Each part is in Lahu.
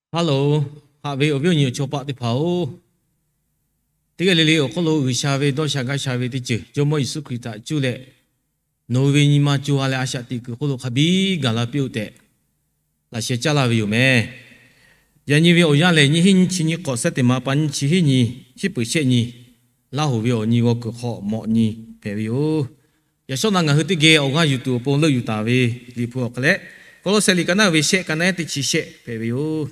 Hello, haꞈ ve awˬ viˉ awˬ nyi awˬ chawˇ paˆ teˇ hpaˍ-oˬ, teˇ g'aˇ le le awˬ hk'oˆ lo G'uiˬsha ve dawˇ sha gaˇ sha ve teˇ ceuˬ Jawˇmawˇ Yeˍsuˆ Hkriꞈ htaꞈ cuˇ leh, nawˬ hui ve nyi ma co ha leh a shaꞈ teꞈ kuiˬ hk'oˆ lo hk'a biˇ gaˬ la piˇ-oˆ tehꞈ, laꞈ sheh caˇ laˇ ve yoˬ meh. Yaꞈ nyi ve awˬ yanˇ lehˬ, nyiˇ hinˉ nyiˇ chi nyiˇ k'awꞈ sehˉ teꞈ ma pa nyiˇ chi hiˉ nyi, hiˉ peuˬ shehˆ nyi, Laˇ hoˍ ve awˬ nyi g'aw kuiˬ hk'aw mawꞈ nyi hpehꞈ ve yoˬ. Yaꞈ shawˉ naꞈ ngaˬ hui teˇ geh awˬ g'aˇ yuˬ tuˬ awˬ pon leuˆ yuˬ taˍ ve Liꞈ hpu awˬ hk'aw leh, Kawˇlawˇsehꞈ liꞈ ka naˉ ve shehˆ, ka naˉ teˇ chi shehˆ hpehꞈ ve yoˬ.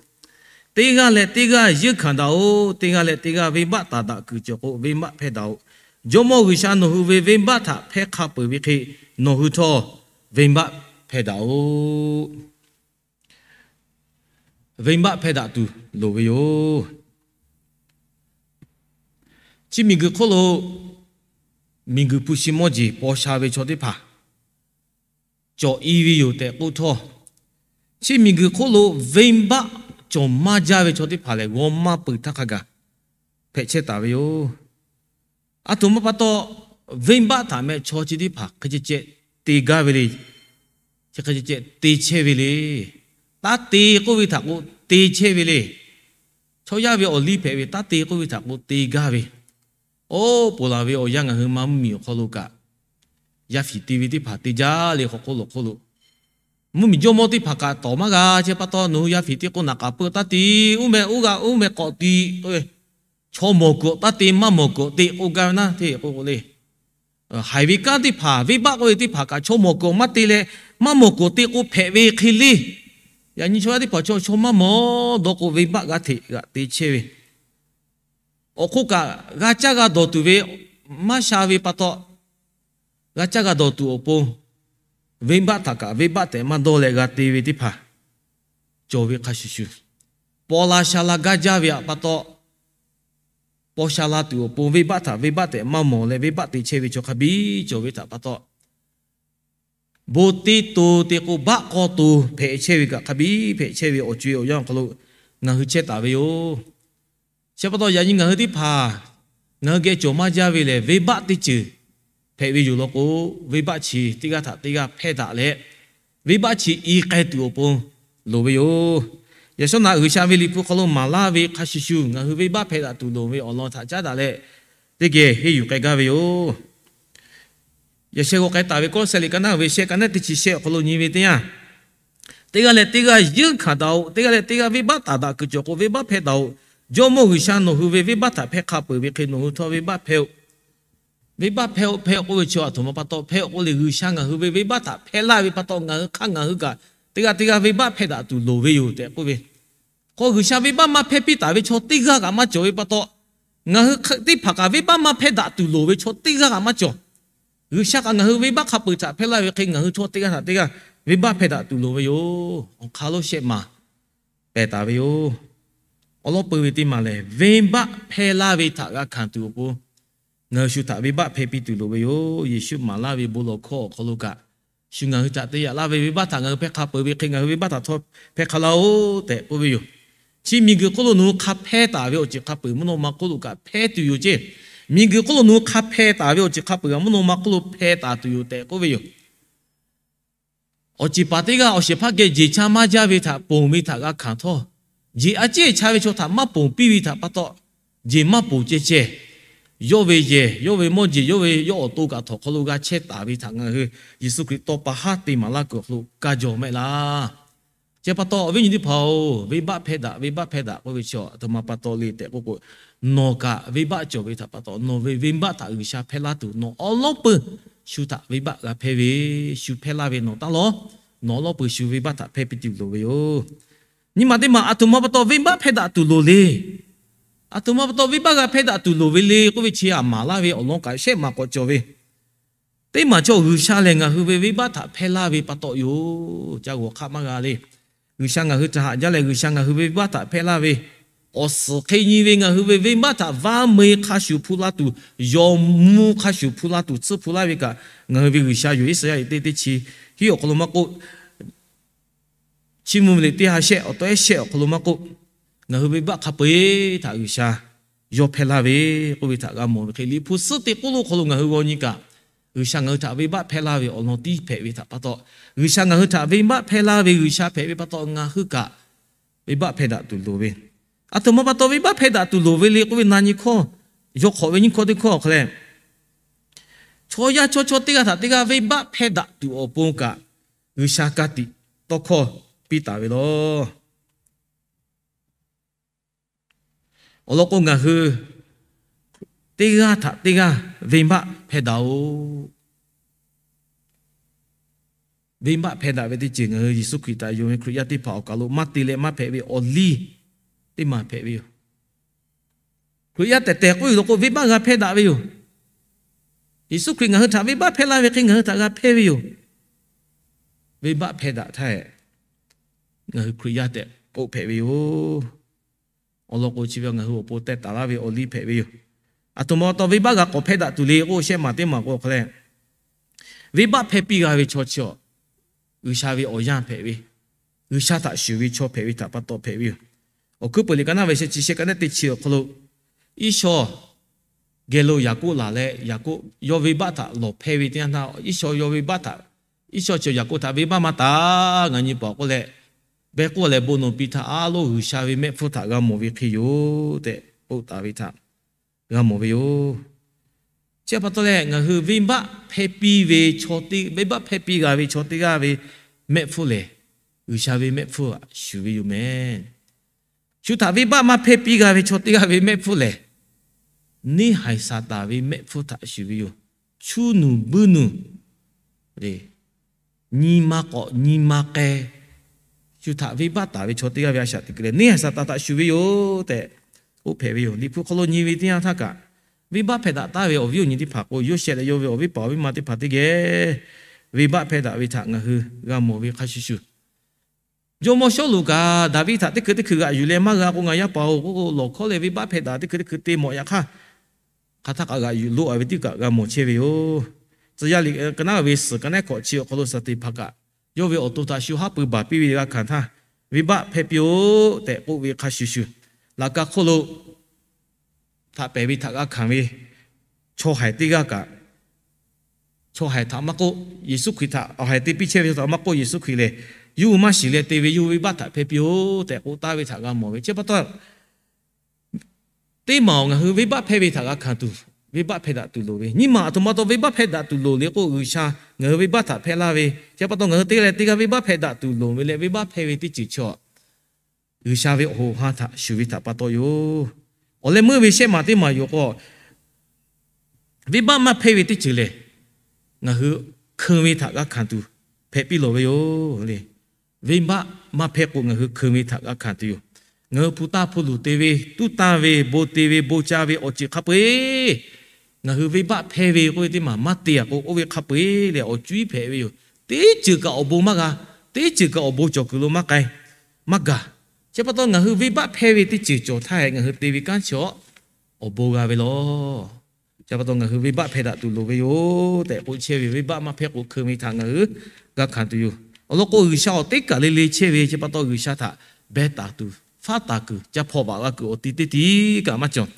Teˇ g'aˇ leh teˇ g'aˇ yeunˇ hkanˍ daꞈ-oꞈ. Teˇ g'aˇ leh teˇ g'aˇ venˇbaˆ taˍ daꞈ kuiˬ cawˬ k'o, venˇbaˆ hpehˇ daꞈ-oꞈ. Jawˇmawˇ G'uiˬsha nawˬ hui ve venˇbaˆ htaꞈ hpehˇ hk'a peuˬ ve hk'e, nawˬ hui htawˇ venˇbaˆ hpehˇ daꞈ-oꞈ. Venˇbaˆ hpehˇ daꞈ tuˬ loˍ ve yoˬ. Chi miˬguiˬ hk'oˆ lo miˬguiˬ hpu shi mawˇ jeˬ paw sha ve chaw teˇ hpaˍ cawˬ i ve yoˬ tehꞈ k'oˆ htawˇ, chi miˬguiˬ hk'oˆ lo venˇbaˆ cawˬ maˇ jaˇ ve chaw teˇ hpaˍ lehˬ, g'aw maˇ peuˬ htaˇ hk'a gaˬ hpehꞈ chehˇ taˍ ve yoˬ. Aˬ htoꞈ ma pa taw, venˇbaˆ htaꞈ meh chaw chi teˇ hpaˍ hk'e ceh ceh te gaˇ ve le. Chi hk'e ceh ceh te chehˇ ve le. Taˇ te k'oˆ ve htaꞈ k'o te chehˇ ve le. Chaw yaˇ ve awˬ liˇ hpehꞈ ve, taˇ te k'oˆ ve htaꞈ k'o te gaˇ ve. Oˇ, ponˬ laˬ ve awˬ yanˇ ngaˬ hui ma mvuhˇmiˬ awˬ hk'aw lo kaꞈ, yaˇ fiˍ te ve teˇ hpaˍ te jaˇ le. Hk'aw hk'oˆ lo hk'oˆ lo mvuhˇmiˬ jawˇmawˇ teˇ hpaˍ kaꞈ tawˍ maˇ g'a chehˇ pa taw, nawˬ hui yaˇ fiˍ te k'o naˍ k'aˍ peuˬ taˇ te, uˉ meh uˉ g'a uˉ meh k'awꞈ te, chaw mawˬ kuiˬ taˇ te, maˇ mawˬ kuiˬ te k'oˆ gaˇ ve naˉ hteˇ k'oˆ k'o le. Haiˬ ve kanˉ teˇ hpaˍ, venˇbaˆ k'oˆ ve teˇ hpaˍ kaꞈ chaw mawˬ kuiˬ maˇ te leh, maˇ mawˬ kuiˬ te k'o hpehꞈ ve hk'e le. Yaꞈ nyi chaw yaˇ teˇ hpaˍ chaw chaw maˇ mawˬ dawˇ k'o, venˇbaˆ g'aˇ hteꞈ g'aꞈ te chehˇ ve. Awˬ hk'oˆ kaꞈ, g'a caˇ g'a dawˬ tuˬ ve maˇ sha ve pa taw, g'a caˇ g'a dawˬ tuˬ awˬ pon, venˇbaˆ htaꞈ kaꞈ venˇbaˆ tehꞈ maˇ dawˇ leh g'a te ve teˇ hpaˍ cawˬ ve hk'a shuˍ shuˍ, paw la sha la gaˇ jaˇ ve htaꞈ pa taw, paw sha la tuˬ awˬ pon venˇbaˆ htaꞈ venˇbaˆ tehꞈ maˇ mawˬ leh venˇbaˆ te chehˇ ve chaw hk'a biˇ cawˬ ve htaꞈ pa taw, bon te toˬ te k'o baˆ k'aw toˬ hpehꞈ chehˇ ve kaꞈ hk'a biˇ hpehꞈ chehˇ ve awˬ co-e awˬ yanˇ awˬ hk'aw lo ngaˬ hui chehˇ taˍ ve yoˬ. Chi pa taw yaꞈ nyi ngaˬ hui teˇ hpaˍ ngaˬ hui geh cawˬ maˇ jaˇ ve lehˬ, venˇbaˆ teˇ ceuˬ hpehꞈ ve yoˬ law k'o, venˇbaˆ chi teˇ g'aˇ htaꞈ teˇ g'aˇ hpehˇ daꞈ leh, venˇbaˆ chi i k'ai tuˬ awˬ pon loˍ ve yoˬ. Yaꞈ shawˉ naꞈ G'uiˬsha ve Liꞈ hpu hk'aw lo maˍ laˇ ve hk'a shuˍ shuˍ, ngaˬ hui venˇbaˆ hpehˇ daꞈ tuˬ loˍ ve awˬ lawn htaꞈ caˉ daꞈ leh, teˇ geh henˇ yuˬ k'ai gaˇ ve yoˬ. Yaꞈ sheh g'aw k'ai taˍ ve Kawˇlawˇsehꞈ liꞈ ka naˉ ve shehˆ, ka naˉ teˇ chi shehˆ awˬ hk'aw lo nyi ve teˇ yanˇ, teˇ g'aˇ leh teˇ g'aˇ yeunˇ hkanˍ daꞈ-oꞈ. Teˇ g'aˇ leh teˇ g'aˇ venˇbaˆ taˍ daꞈ kuiˬ cawˬ k'o, venˇbaˆ hpehˇ daꞈ-oꞈ. Jawˇmawˇ G'uiˬsha nawˬ hui ve venˇbaˆ htaꞈ hpehˇ hk'a peuˬ ve hk'e, nawˬ hui htawˇ venˇbaˆ hpehˇ-oꞈ. Venˇbaˆ hpehˇ-oꞈ, hpehˇ-oꞈ k'oˆ ve chi aˬ htoꞈ ma pa taw hpehˇ-oꞈ k'oˆ le, G'uiˬsha ngaˬ hui ve venˇbaˆ htaꞈ hpehˇ laˇ ve pa taw, ngaˬ hui hk'aˇ ngaˬ hui kaꞈ teˇ g'aˇ teˇ g'aˇ venˇbaˆ hpehˇ daꞈ tuˬ loˍ ve yoˬ tehꞈ k'oˆ ve. Hk'o G'uiˬsha venˇbaˆ maˇ hpehˇ piˇ taˍ ve chaw teˇ g'aˇ kaꞈ maˇ cawˬ ve pa taw, ngaˬ hui teˇ hpaˍ kaꞈ venˇbaˆ maˇ hpehˇ daꞈ tuˬ loˍ ve chaw teˇ g'aˇ kaꞈ maˇ cawˬ. G'uiˬsha kaꞈ ngaˬ hui venˇbaˆ hk'a peuˬ htaꞈ hpehˇ laˇ ve hk'e, ngaˬ hui htawˇ teˇ g'aˇ htaꞈ teˇ g'aˇ venˇbaˆ hpehˇ daꞈ tuˬ loˍ ve yoˬ. Awˬ hk'aˇ lo shehˆ maˬ pehˬ taˍ ve yoˬ. Awˬ lawn peuˬ ve teˇ maˬ lehˬ, venˇbaˆ hpehˇ laˇ ve htaꞈ g'a hkanˍ tuˬ awˬ pon ngaˬ hui shu htaꞈ venˇbaˆ hpehˇ piˇ tuˬ loˍ ve yoˬ. Yeˍsuˆ maˍ laˇ ve bon lawˬ hkawˇ awˬ hk'aw lo kaꞈ, shu ngaˬ hui htaꞈ te yaꞈ laˇ ve venˇbaˆ htaꞈ ngaˬ hui hpehˇ hk'a peuˬ ve hk'e, ngaˬ hui venˇbaˆ htaꞈ htawˇ hpehˇ hk'a laˇ-oˆ tehꞈ k'oˆ ve yoˬ. Chi miˬguiˬ hk'oˆ lo nawˬ hui hk'a hpehˇ taˍ ve awˬ ceuˬ hk'a peuˬ mvuhˇ naw ma hk'oˆ lo kaꞈ hpehˇ tuˬ yoˬ ceˇ. Miˬguiˬ hk'oˆ lo nawˬ hui hk'a hpehˇ taˍ ve awˬ ceuˬ hk'a peuˬ kaꞈ mvuhˇ naw ma hk'oˆ lo hpehˇ taˍ tuˬ yoˬ tehꞈ k'oˆ ve yoˬ. Awˬ ceˬ paˍ teˇ g'aˇ awˬ shehˍ hpaˇ geh jeˬ cha maˇ jaˇ ve htaꞈ ponˬ ve htaꞈ g'a hkanˍ htawˇ, jeˬ a ciˉ cha ve chaw htaꞈ maˇ ponˬ piˇ ve htaꞈ pa taw, jeˬ maˇ ponˬ ceh ceh, yawˇ ve yehˬ, yawˇ ve mawˇ jeˬ, yawˇ ve yawˇ awˬ to kaꞈ htawnˍ hk'aw lo g'a chehˇ taˍ ve htaꞈ ngaˬ hui Yeˍsuˆ Hkriꞈ tawˇ pa haˉ te maˍ laˇ kuiˬ awˬ hk'aw lo kaˇ jaw mehˆ laˇ. Chi pa taw awˬ viˉ nyi teˇ hpaˍ-oˬ, venˇbaˆ hpehˇ daꞈ, venˇbaˆ hpehˇ daꞈ k'oˆ ve chi aˬ htoꞈ ma pa taw le tehꞈ k'oˆ k'o, nawˬ kaꞈ venˇbaˆ cawˬ ve htaꞈ pa taw, nawˬ ve venˇbaˆ htaꞈ G'uiˬsha hpehˇ laˇ tuˬ, nawˬ awˬ lawn peuˬ shu htaꞈ venˇbaˆ g'a hpehˇ ve, shu hpehˇ laˇ ve nawˬ taˇ lawˬ. Nawˬ awˬ lawn peuˬ shu venˇbaˆ htaꞈ hpehˇ piˇ tuˬ loˍ ve yoˬ. Nyi ma teˇ ma aˬ htoꞈ ma pa taw venˇbaˆ hpehˇ daꞈ tuˬ loˍ le. Aˬ htoꞈ ma pa taw venˇbaˆ g'a hpehˇ daꞈ tuˬ loˍ ve le k'oˆ ve chi aˬ maˍ laˇ ve awˬ lawn kaꞈ shehˆ maˬ k'awꞈ cawˬ ve. Teˇ maˬ chaw G'uiˬsha lehˬ ngaˬ hui ve venˇbaˆ htaꞈ hpehˇ laˇ ve pa taw yoˬ. Ca g'awˬ hk'aˆ maˇ g'a le. G'uiˬsha ngaˬ hui htaꞈ haꞈ jaˇ leh G'uiˬsha ngaˬ hui ve venˇbaˆ htaꞈ hpehˇ laˇ ve, awˬ suhˍ hk'e nyi ve ngaˬ hui ve venˇbaˆ htaꞈ vaˇ meu hk'a shuˍ hpu la tuˬ, yawˬ mvuh hk'a shuˍ hpu la tuˬ tsuhˇ hpu laˇ ve kaꞈ, ngaˬ hui ve G'uiˬsha yoˬ. Iˉsaˍyaˆ liꞈ teˇ teˇ chi hiˉ awˬ hk'aw lo maˇ k'oˆ, Chiˇ mvuh ve liꞈ teˇ ha shehˆ awˬ tawehˉ shehˆ awˬ hk'aw lo maˇ k'oˆ, ngaˬ hui venˇbaˆ hk'a peu-eˬ htaꞈ G'uiˬsha yawˇ hpehˇ laˇ ve k'oˆ ve htaꞈ g'a mawˬ ve hk'e, Liꞈ hpu suhˉ teˇ k'oˆ lo hk'aw lo ngaˬ hui g'aw nyi kaꞈ, G'uiˬsha ngaˬ hui htaꞈ venˇbaˆ hpehˇ laˇ ve awˬ lawn tiˉ hpehꞈ ve htaꞈ pa taw, G'uiˬsha ngaˬ hui htaꞈ venˇbaˆ hpehˇ laˇ ve G'uiˬsha hpehꞈ ve pa taw, ngaˬ hui kaꞈ Venˇbaˆ hpehˇ daꞈ tuˬ loˍ ve, aˬ htoꞈ ma pa taw venˇbaˆ hpehˇ daꞈ tuˬ loˍ ve le k'oˆ ve na nyi hkawˇ, yaw hk'awꞈ ve nyiˇ hkawˇ teˇ hkawˇ awˬ hk'aw leh, chaw yaˇ chaw chaw teˇ g'aˇ htaꞈ teˇ g'aˇ venˇbaˆ hpehˇ daꞈ tuˬ awˬ pon kaꞈ, G'uiˬsha ka tiꞈ tawˇ hkawˇ piˇ taˍ ve lawˬ. Awˬ lawn k'o, ngaˬ hui teˇ g'aˇ htaꞈ teˇ g'aˇ venˇbaˆ hpehˇ daꞈ-oˬ. Venˇbaˆ hpehˇ daꞈ ve teˇ ceuˬ ngaˬ hui Yeˍsuˆ Hkriꞈ htaꞈ yonˍ ve Hkriꞈ yaˇ teˇ hpaˍ awˬ kaˬ lo maˇ te leh maˇ hpehꞈ ve awˬ liˇ teˇ maˬ hpehꞈ ve yoˬ. Hkriꞈ yaˇ tehˬ tehˬ k'oˆ ve law k'o, venˇbaˆ g'a hpehˇ daꞈ ve yoˬ. Yeˍsuˆ Hkriꞈ ngaˬ hui htaꞈ venˇbaˆ hpehˇ laˇ ve hk'e ngaˬ hui htaꞈ g'a hpehˇ ve yoˬ. Venˇbaˆ hpehˇ daꞈ htaˇ, ngaˬ hui Hkriꞈ yaˇ tehꞈ k'oˆ hpehꞈ ve yoˬ. Awˬ lawn k'o, chi ve ngaˬ hui awˬ pon teh taˍ laˇ ve awˬ liˇ hpehꞈ ve yoˬ. Aˬ htoꞈ ma pa taw venˇbaˆ g'a k'awꞈ hpehˇ daꞈ tuˬ le k'o, shehˆ maˬ teˇ maˬ k'o hk'a leh, venˇbaˆ hpehˇ piˇ g'a ve chaw chi, G'uiˬsha ve awˬ yanˇ hpehꞈ ve, G'uiˬsha htaꞈ shuˍ ve chaw hpehꞈ ve htaꞈ pa taw hpehꞈ ve yoˬ. Awˬ hkuiˉ peuˬ liꞈ ka naˉ ve sheh chi sheh ka naˉ teˇ chi awˬ hk'aw lo, Iˉsawˇ geh lo Yaˍkoˆ laˬ leh, Yaˍkoˆ yawˇ venˇbaˆ htaꞈ lawˬ hpehˇ ve teˇ yanˇ htaˇ, Iˉsawˇ yawˇ venˇbaˆ htaꞈ, Iˉsawˇ chi Yaˍkoˆ htaꞈ venˇbaˆ maˇ taˍ, ngaˬ nyi paˍ k'oˆ leh, beh k'oˆ leh bon nawˬ piˇ htaˇ, a loˉ G'uiˬsha ve mehˆ hpfuhˇ htaꞈ g'a mawˬ ve hk'e yoˬ tehꞈ k'oˆ taˍ ve htaꞈ g'a mawˬ ve yoˬ. Chi pa taw leh, ngaˬ hui venˇbaˆ hpehˇ piˇ ve chaw teˇ, venˇbaˆ hpehˇ piˇ g'a ve chaw teˇ g'aˇ ve mehˆ hpfuhˇ lehˬ, G'uiˬsha ve mehˆ hpfuhˇ htaꞈ shuˍ ve yoˬ mehˍ. Shu htaꞈ venˇbaˆ maˇ hpehˇ piˇ g'a ve chaw teˇ g'aˇ ve mehˆ hpfuhˇ lehˬ, neˇhaiˬ Saˍtanˍ ve mehˆ hpfuhˇ htaꞈ shuˍ ve yoˬ. Chuˇ nuˬ buiˇ nuˬ le, nyi ma k'awꞈ nyi ma k'ai, shu htaꞈ venˇbaˆ taˍ ve chaw teˇ g'aˇ ve a shaꞈ teꞈ kuiˬ lehˬ, neˇhaiˬ Saˍtanˍ htaꞈ shuˍ ve yoˬ tehꞈ k'oˆ hpehꞈ ve yoˬ. Liꞈ hpu hk'aw lo nyi ve teˇ yanˇ htaˇ kaꞈ, venˇbaˆ hpehˇ daꞈ taˍ ve awˬ viˉ awˬ nyi teˇ hpaˍ k'o, Yoˇsehꞈ leh yawˇ ve awˬ viˉ paˍ awˬ viˉ ma teˇ hpaˍ teˇ geh venˇbaˆ hpehˇ daꞈ ve htaꞈ ngaˬ hui g'a mawˬ ve hk'a shuˍ shuˍ, jawˇmawˇ Sawˉluꞈ kaꞈ Daˍviˆ htaꞈ teˇ hkui teˇ hkui g'aꞈ yuˬ leh maˇ g'a k'o, ngaˬ yaˇ paˍ-oˬ k'oˆ k'o, lawˬ hkawˉ leh venˇbaˆ hpehˇ daꞈ teˇ hkui teˇ hkui te mawꞈ yaꞈ hk'aˇ, hk'aˬ htaˇ kaꞈ g'aꞈ yuˬ loꞈ-a ve teˇ kaꞈ g'a mawˬ chehˇ ve yoˬ. Tcuh yaˇ liꞈ ka naˉ ve suhˍ ka naˉ hkawꞈ chi awˬ hk'aw lo Saˍteˍhpanˍ kaꞈ, yawˇ ve awˬ to htaꞈ shu haˉ pui baˬ piˇ ve g'a hkanˍ htaˇ, venˇbaˆ hpehˇ piˇ-oˆ tehꞈ k'oˆ ve hk'a shuˍ shuˍ, laꞈ ka hk'oˆ lo htaꞈ pehˬ ve htaꞈ g'a hkanˍ ve chaw haiˬ teˇ g'aˇ kaꞈ, chaw haiˬ htaꞈ maˇ k'oˆ, Yeˍsuˆ Hkriꞈ htaꞈ awˬ haiˬ te piˇ chehˇ ve chaw htaꞈ maˇ k'oˆ, Yeˍsuˆ Hkriꞈ lehˬ, yawˇ hui maˇ shiˍ leh te ve yawˇ hui venˇbaˆ htaꞈ hpehˇ piˇ-oˆ tehꞈ k'oˆ taˍ ve htaꞈ g'a mawˬ ve. Chi pa taw, teˇ maˬ awˬ ngaˬ hui venˇbaˆ hpehˇ ve htaꞈ g'a hkanˍ tuˬ, venˇbaˆ hpehˇ daꞈ tuˬ loˍ ve, nyiˇ maˬ aˬ htoꞈ ma pa taw venˇbaˆ hpehˇ daꞈ tuˬ loˍ le k'o, G'uiˬsha ngaˬ hui venˇbaˆ htaꞈ hpehˇ laˇ ve, chi pa taw ngaˬ hui teˇ g'aˇ leh teˇ g'aˇ venˇbaˆ hpehˇ daꞈ tuˬ loˍ ve leh, venˇbaˆ hpehˇ ve teˇ ceuˬ chi G'uiˬsha ve awˬ hoꞈ ha htaꞈ shuˍ ve htaꞈ pa taw yoˬ. Awˬ leh meuˇ ve shehˆ maˬ teˇ maˬ yoˬ k'o, venˇbaˆ maˇ hpehˇ ve teˇ ceuˬ lehˬ, ngaˬ hui hkeun ve htaꞈ g'a hkanˍ tuˬ hpehꞈ piˇ lawˬ ve yoˬ le. Venˇbaˆ maˇ hpehˇ k'o, ngaˬ hui hkeun ve htaꞈ g'a hkanˍ tuˬ yoˬ. Ngaˬ hui hpu taˇ hpu luˬ te ve, tuˉ tanˇ ve, bon te ve, bon ca ve awˬ ceuˬ hk'a peu-eˬ, ngaˬ hui venˇbaˆ hpehˇ ve k'oˆ ve teˇ maˬ maˇ te-a k'o, oˇ ve hk'a peu-eˬ leh awˬ cuˇ iˉ hpehꞈ ve yoˬ. Teˇ ceuˬ kaꞈ awˬ bon maˇ g'a, teˇ ceuˬ kaꞈ awˬ bon cawˬ kuiˬ lo maˇ k'ai, maˇ gaˬ. Chi pa taw ngaˬ hui venˇbaˆ hpehˇ ve teˇ ceuˬ cawˬ htaˇ hehꞈ ngaˬ hui te ve kanˉ chi awˬ bon g'a ve lawˬ. Chi pa taw ngaˬ hui venˇbaˆ hpehˇ daꞈ tuˬ loˍ ve yoˬ tehꞈ k'oˆ chehˇ ve, venˇbaˆ maˇ hpehˇ k'o hkeun ve htaꞈ ngaˬ hui g'a hkanˍ tuˬ yoˬ. Awˬ lawn k'o, G'uiˬsha awˬ teˇ kaˬ le le chehˇ ve, chi pa taw G'uiˬsha htaꞈ beh taˍ tuˬ, faˉ taˍ kuiˬ, ca hpaw vaꞈ g'a kuiˬ awˬ ti teˇ tiˉ kaꞈ maˇ cawˬ.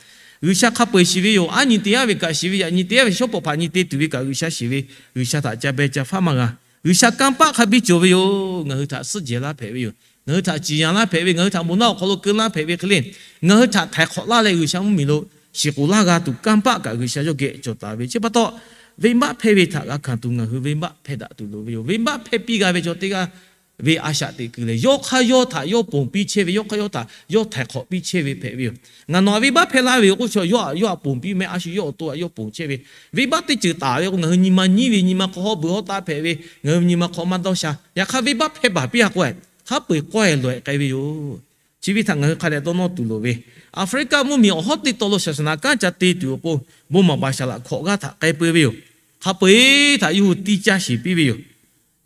G'uiˬsha hk'a peu-eˬ shiˍ ve yoˬ. Aˉ nyi te-aˉ ve kaꞈ shiˍ ve, yaꞈ nyi te-aˉ ve shawˉ pawˍ hpaꞈ nyi te tuˬ ve kaꞈ G'uiˬsha shiˍ ve, G'uiˬsha htaꞈ ca beh ca faˉ maˇ g'a. G'uiˬsha kanˇ paˆ hk'a biˇ cawˬ ve yoˬ. Ngaˬ hui htaꞈ suhˉ jehˬ laˇ hpehꞈ ve yoˬ. Ngaˬ hui htaꞈ ciˍ yanˍ laˇ hpehꞈ ve, ngaˬ hui htaꞈ moˍ naˆ awˬ hk'aw lo keu laˇ hpehꞈ ve hk'e le, ngaˬ hui htaꞈ htaiˍ hk'awꞈ laˇ leh G'uiˬsha mvuhˇmiˬ lo shiˍ k'oˍ laˇ g'a tuˬ kanˇ paˆ kaꞈ G'uiˬsha yawˇ geh cawˬ taˍ ve. Chi pa taw, venˇbaˆ hpehˇ ve htaꞈ g'a hkanˍ tuˬ ngaˬ hui venˇbaˆ hpehˇ daꞈ tuˬ loˍ ve yoˬ. Venˇbaˆ hpehˇ piˇ g'a ve chaw teˇ g'aˇ ve a shaꞈ teꞈ kuiˬ lehˬ, yawˇ hk'aˇ yawˇ htaꞈ yawˇ ponˬ piˇ chehˇ ve, yawˇ hk'aˇ yawˇ htaꞈ yawˇ htaiˍ hk'awꞈ piˇ chehˇ ve hpehꞈ ve yoˬ. Ngaˬ nawˬ htaꞈ venˇbaˆ hpehˇ laˇ ve yoˬ k'oˆ chi, yawˇ htaꞈ, yawˇ htaꞈ ponˬ piˇ mehˆ, a shu yawˇ awˬ to htaꞈ yawˇ ponˬ chehˇ ve. Venˇbaˆ teˇ ceuˬ taˍ ve k'o, ngaˬ hui nyi ma nyiˉ ve, nyi ma hk'aw hawˉ beuˬ hawˉ taˆ hpehꞈ ve, ngaˬ hui nyi ma hk'aw maˇ dawˇ sha. Yaꞈ hk'aˇ, venˇbaˆ hpehˇ baˬ piˇ-a k'o, hk'a peu-eˬ k'awehˬ lawehˬ k'ai ve yoˬ. Chi ve htaꞈ ngaˬ hui hk'a dehꞈ dawˇ nawˇ tuˬ loˍ ve, Aˍfriˆkaˆ mvuhˇmiˬ awˬ hawˉ teˇ taw lo shaˍsaˍnaˍ kanˉ ca te tuˬ awˬ pon, bon maˍ paˍ shaˍ laꞈ hkawꞈ g'aˇ htaꞈ k'ai peu ve yoˬ. Hk'a peu-eˬ htaꞈ yawˇ hui tiˇ caˇ shiˍ piˇ ve yoˬ.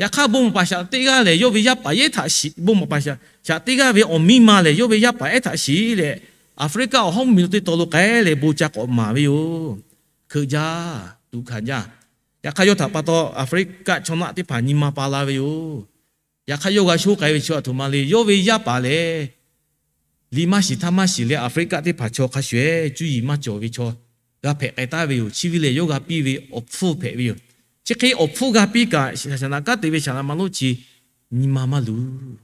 Yaꞈ hk'aˇ, bon maˍ paˍ shaˍ teˇ g'aˇ lehˬ, yawˇ ve yaˇ paˍ yehˉ htaꞈ shiˍ, bon maˍ paˍ shaˍ shaˍ teˇ g'aˇ ve awˬ miˇ ma lehˬ, yawˇ ve yaˇ paˍ ehˉ htaꞈ shiˍ leh, Aˍfriˆkaˆ awˬ hawˉ mvuhˇmiˬ lo teˇ taw lo k'ai leh bon ca k'awꞈ maˍ ve yoˬ. Hkeuꞈ jaˇ, tuꞈ hkanˍ jaˇ. Yaꞈ hk'aˇ, yawˇ htaꞈ pa taw Aˍfriˆkaˆ chaw naˆ teˇ hpaˍ nyi ma pa la ve yoˬ. Yaꞈ hk'aˇ, yawˇ g'a sho k'ai ve chaw aˬ htoꞈ ma le. Yawˇ ve yaˇ paˍ lehˬ, liꞈ maˇ shiˍ htaˇ maˇ shiˍ leh, Aˍfriˆkaˆ teˇ hpaˍ chaw hk'a shuˍ-ehˉ cuˇ yiˍ maˇ cawˬ ve chaw g'a hpehꞈ k'ai taˍ ve yoˬ. Chi ve lehˬ, yawˇ g'a piˇ ve awˬ hpfuhˇ hpehꞈ ve yoˬ. Chi hk'e awˬ hpfuhˇ g'a piˇ kaꞈ, shaˍsaˍnaˍ kanˉ te ve shaˍ laꞈ ma lonˉ chi nyi ma maˇ luˬ.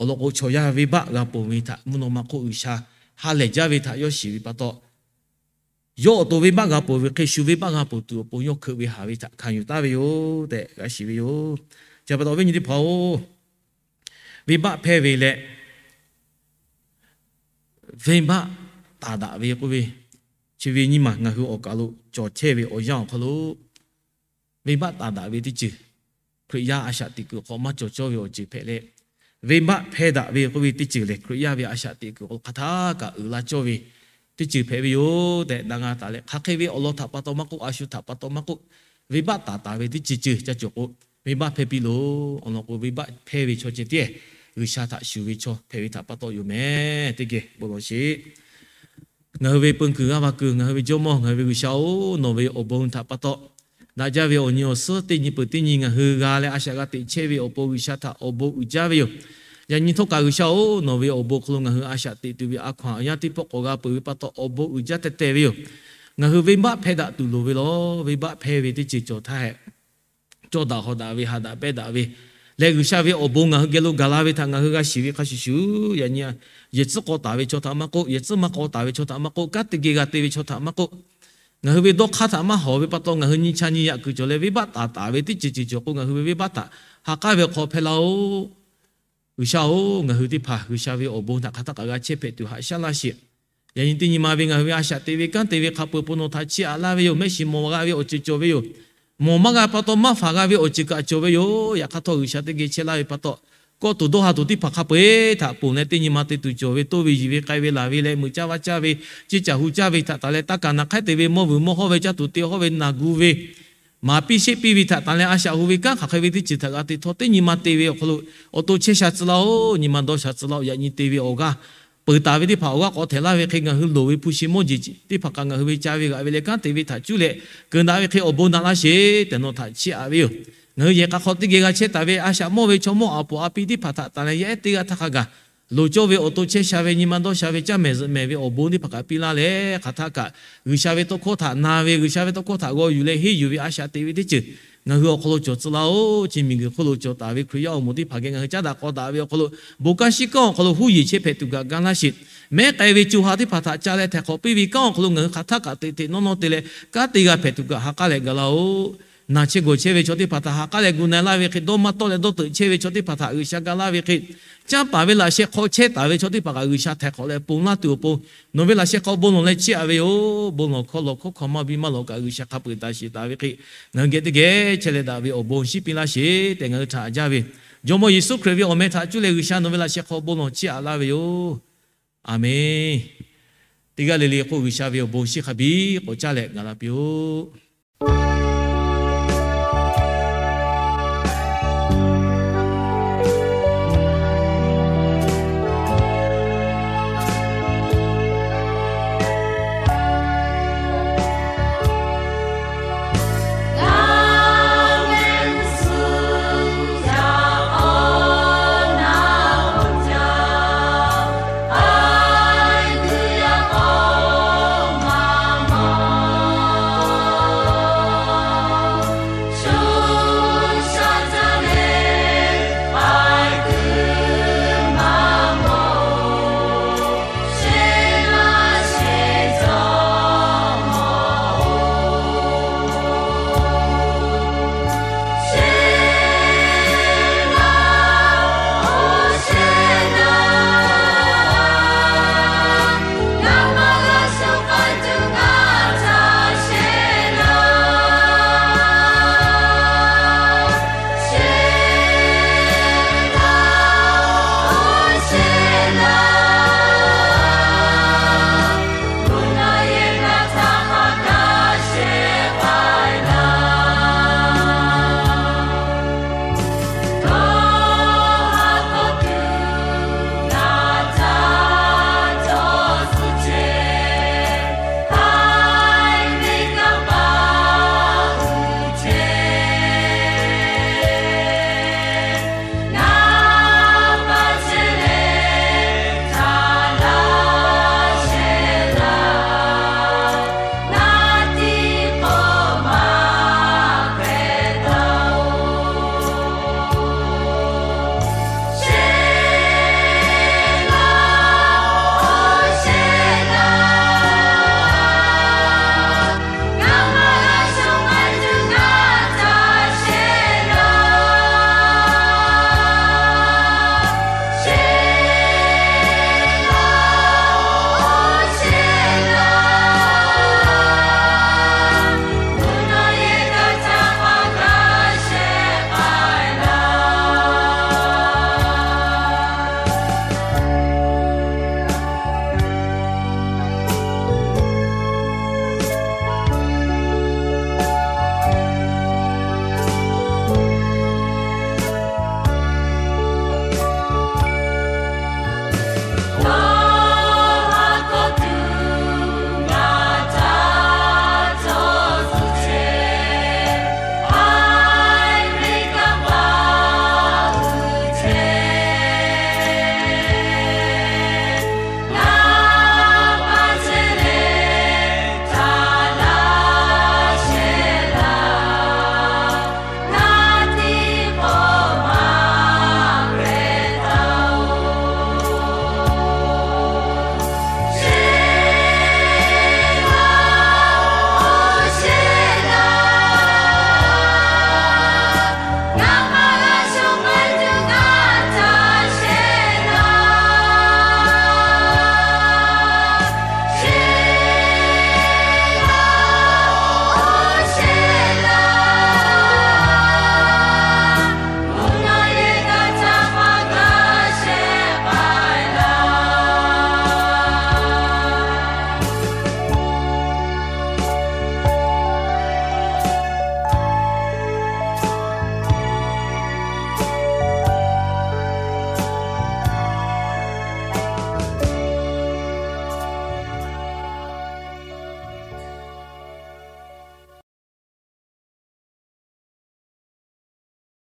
Awˬ lawn k'o, chaw yaˇ venˇbaˆ g'a ponˬ ve htaꞈ mvuhˇ naw ma hk'oˆ G'uiˬsha ha lehˬ jaˇ ve htaꞈ yawˇ shiˍ ve pa taw, yawˇ awˬ to venˇbaˆ g'a ponˬ ve hk'e shu venˇbaˆ g'a ponˬ tuˬ awˬ pon yawˇ hkeuꞈ ve haˍ ve htaꞈ hkanˍ yuˬ taˍ ve yoˬ tehꞈ g'a shiˍ ve yoˬ. Chi pa taw, awˬ viˉ nyi teˇ hpaˍ-oˬ, venˇbaˆ hpehˇ ve leh venˇbaˆ taˍ daꞈ ve k'oˆ ve, chi ve nyiˇ maˬ ngaˬ hui awˬ kaˬ lo cawˬ chehˇ ve awˬ yanˇ awˬ hk'aw lo, venˇbaˆ taˍ daꞈ ve teˇ ceuˬ, Hkriꞈ yaˇ a shaꞈ teꞈ kuiˬ hk'aw maˇ cawˬ cawˇ ve awˬ ceuˬ hpehꞈ leh, venˇbaˆ hpehˇ daꞈ ve k'oˆ ve teˇ ceuˬ lehˬ, Hkriꞈ yaˇ ve a shaꞈ teꞈ kuiˬ hk'aw lo hk'aˬ htaˇ kaꞈ uiˍ la cawˇ ve teˇ ceuˬ hpehꞈ ve yoˬ tehꞈ na g'a taˍ leh, hk'aˬ hk'e ve awˬ lawn htaꞈ pa taw maˇ k'oˆ, a shu htaꞈ pa taw maˇ k'oˆ, venˇbaˆ taˍ taˍ ve teˇ ceuˬ ceuˬ ca cawˬ k'o, venˇbaˆ hpehˇ piˇ loˬ. Awˬ lawn k'o, venˇbaˆ hpehˇ ve chaw ceh tiˉ G'uiˬsha htaꞈ shuˍ ve chaw hpehꞈ ve htaꞈ pa taw yoˬ mehˍ. Teˇ geh bon lawˬ sheˍ. Ngaˬ hui ve peu kuiˬ g'aˇ va kuiˬ, ngaˬ hui ve Jawˇmawˇ, ngaˬ hui ve G'uiˬsha-oˬ, nawˬ ve awˬ bon htaꞈ pa taw, daꞈ jaˇ ve awˬ nyi awˬ suhˉ teˇ nyi peuˬ teˇ nyi ngaˬ hui g'a leh a shaꞈ g'a teꞈ chehˇ ve awˬ pon G'uiˬsha htaꞈ awˬ bon uiˍ jaˇ ve yoˬ. Yaꞈ nyi htawˇ kaꞈ G'uiˬsha-oˬ, nawˬ ve awˬ bon hk'aw lo ngaˬ hui a shaꞈ teꞈ tuˬ ve a hkaw anˬ awˬ yanˇ teˇ pawˆ k'awꞈ g'a peuˬ ve pa taw awˬ bon uiˍ jaˇ teh teh ve yoˬ. Ngaˬ hui venˇbaˆ hpehˇ daꞈ tuˬ loˍ ve lawˬ. Venˇbaˆ hpehˇ ve teˇ ceuˬ cawˬ htaˇ hehꞈ, cawˇ daꞈ hawˍ daꞈ ve, haꞈ daꞈ pehnˇ daꞈ ve leh, G'uiˬsha ve awˬ bon ngaˬ hui geh lo gaˬ la ve htaꞈ ngaˬ hui g'a shiˍ ve hk'a shuˍ shuˍ, yaꞈ nyi yehˬ tcuhˉ k'aw taˍ ve chaw htaꞈ maˇ k'oˆ, yehˬ tcuhˉ maˇ k'aw taˍ ve chaw htaꞈ maˇ k'oˆ, kanˉ te geh g'a te ve chaw htaꞈ maˇ k'oˆ, ngaˬ hui ve dawˇ hk'aˇ htaꞈ maˇ hawˍ ve pa taw ngaˬ hui nyi cha nyi yaꞈ kuiˬ cawˬ leh, venˇbaˆ taˍ taˍ ve teˇ ceuˬ ceuˬ cawˬ k'o, ngaˬ hui ve venˇbaˆ htaꞈ ha k'aˉ ve awˬ hk'aw hpehˇ laˇ-oˆ. G'uiˬsha-oˬ, ngaˬ hui teˇ hpaˍ G'uiˬsha ve awˬ bon htaꞈ hk'aˬ htaˇ kaꞈ g'a chehˇ hpehꞈ tuˬ haꞈ shaˉ laˇ sheˍ. Yaꞈ nyi teˇ nyi ma ve ngaˬ hui ve a shaꞈ teꞈ ve kanˉ te ve hk'a peu-eˬ hpu nawˬ htaꞈ chiˇ aꞈ laˇ ve yoˬ. Mehˆ shiˍ mawˬ g'a ve awˬ ceuˬ cawˬ ve yoˬ. Mawˬ maˇ g'a pa taw maˇ faˍ g'a ve awˬ ceuˬ kaꞈ cawˬ ve yoˬ. Yaꞈ hk'aˇ htawˇ, G'uiˬsha teˇ geh chehˇ laˇ ve pa taw, kawˆ tuˬ dawˇ ha tuˬ teˇ hpaˍ hk'a peu-eˬ htaꞈ ponˬ leh teˇ nyi ma te tuˬ cawˬ ve, toˇ ve yiˬ ve k'ai ve laˬ ve leh, meuꞈ caˇ vaˇ caˇ ve, ceˇ caˬ hu caˇ ve htaꞈ tanˬ leh, taˇ kaˬ naˬ hk'aiˉ te ve mawˇ vuiˬ mawˇ hawˇ ve caˇ tuˬ te hawˇ ve naˬ gu ve, maˍ piˇ sheˆ piˇ ve htaꞈ tanˬ leh, a shaꞈ hu ve kanˉ hk'aˬ hk'e ve teˇ ceuˬ htaꞈ g'a te htawˇ, teˇ nyi ma te ve awˬ hk'aw lo awˬ to chehˇ sha tcuh laˇ-oˆ. Nyi ma dawˇ sha tcuh laˇ-oˆ. Yaꞈ nyi te ve awˬ g'aˇ peuˬ taˍ ve teˇ hpaˍ awˬ g'aˇ k'awꞈ htehˍ laˇ ve hk'e, ngaˬ hui loˍ ve hpu shi mawˇ jeˬ teˇ hpaˍ kaꞈ ngaˬ hui ve ca ve g'aꞈ ve leh kanˉ te ve htaꞈ cuˇ leh keunˍ daꞈ ve hk'e awˬ bon naꞈ laˇ sheˍ tehꞈ nawˬ htaꞈ chiˇ aꞈ ve yoˬ. Ngaˬ hui yehˬ k'a hk'aw teˇ geh g'a chehˇ taˍ ve a shaꞈ mawˇ ve chaw mawˇ aˬ poˍ a pi teˇ hpaˍ htaꞈ tanˬ leh, yaˇ ehˉ teˇ g'aˇ htaˇ hk'a gaˬ loˍ cawˇ ve awˬ to chehˇ sha ve, nyi ma dawˇ sha ve, caˇ mehˍ zuhꞈ mehˍ ve awˬ bon teˇ hpaˍ kaꞈ piˇ laˇ leh, hk'aˬ htaˇ kaꞈ G'uiˬsha ve tawˇ hkawˇ htaꞈ na ve, G'uiˬsha ve tawˇ hkawˇ htaꞈ g'aw yuˬ leh henˇ yuˬ ve a shaꞈ teꞈ ve teˇ ceuˬ ngaˬ hui awˬ hk'aw lo cawˬ tcuh laˇ-oˆ. Chi miˬguiˬ hk'oˆ lo cawˬ taˍ ve Hkriꞈ yaˇ awˬ moˍ teˇ hpaˍ geh ngaˬ hui caˉ daꞈ k'aw daꞈ ve awˬ hk'aw lo, bon kanˉ shiˉ kanˉ awˬ hk'aw lo huˉ yeˬ chehˇ hpehꞈ tuˬ kaꞈ ga laˇ sheˍ. Mehˉ k'ai ve co ha teˇ hpaˍ htaꞈ ca leh htaiˍ hk'awꞈ piˇ ve kanˉ awˬ hk'aw lo ngaˬ hui hk'aˬ htaˇ kaꞈ teꞈ teꞈ nawˇ nawˇ te leh kanˉ te g'a hpehꞈ tuˬ kaꞈ ha k'aˉ leh ga laˇ-oˆ. Naˬ chehˇ gawˬ chehˇ ve chaw teˇ hpaˍ htaꞈ ha k'aˉ leh gu na laˇ ve hk'e, dawˇ maˇ tawˆ leh dawˇ teuꞈ chehˇ ve chaw teˇ hpaˍ htaꞈ G'uiˬsha ga laˇ ve hk'e, canˇ paˍ ve laꞈ sheh hk'aw chehˇ taˍ ve chaw teˇ hpaˍ kaꞈ G'uiˬsha htaiˍ hk'awꞈ leh ponˬ laˇ tuˬ awˬ pon, nawˬ ve laꞈ sheh hk'aw bon lawˬ leh chiˇ aꞈ ve yoˬ. Bon lawˬ hkawˇ lawˬ hkawˇ hkawˇ maˇ biˇ maˇ lawˬ kaꞈ G'uiˬsha hk'a peu-eˬ daꞈ shiˍ taˍ ve hk'e, ngaˬ hui geh teˇ geh chehˇ leh daꞈ ve awˬ bon shiˉ piˇ laˇ sheˍ tehꞈ ngaˬ hui htaꞈ haꞈ jaˇ ve Jawˇmawˇ Yeˍsuˆ Hkriꞈ ve awˬ meh htaꞈ cuˇ leh G'uiˬsha nawˬ ve laꞈ sheh hk'aw bon lawˬ chiˇ aꞈ laˇ ve yoˬ. Aˬmenˍ. Teˇ g'aˇ le le k'o, G'uiˬsha ve awˬ bon shiˉ hk'a biˇ k'awꞈ caˇ leh gaˬ la piˇ-oˆ.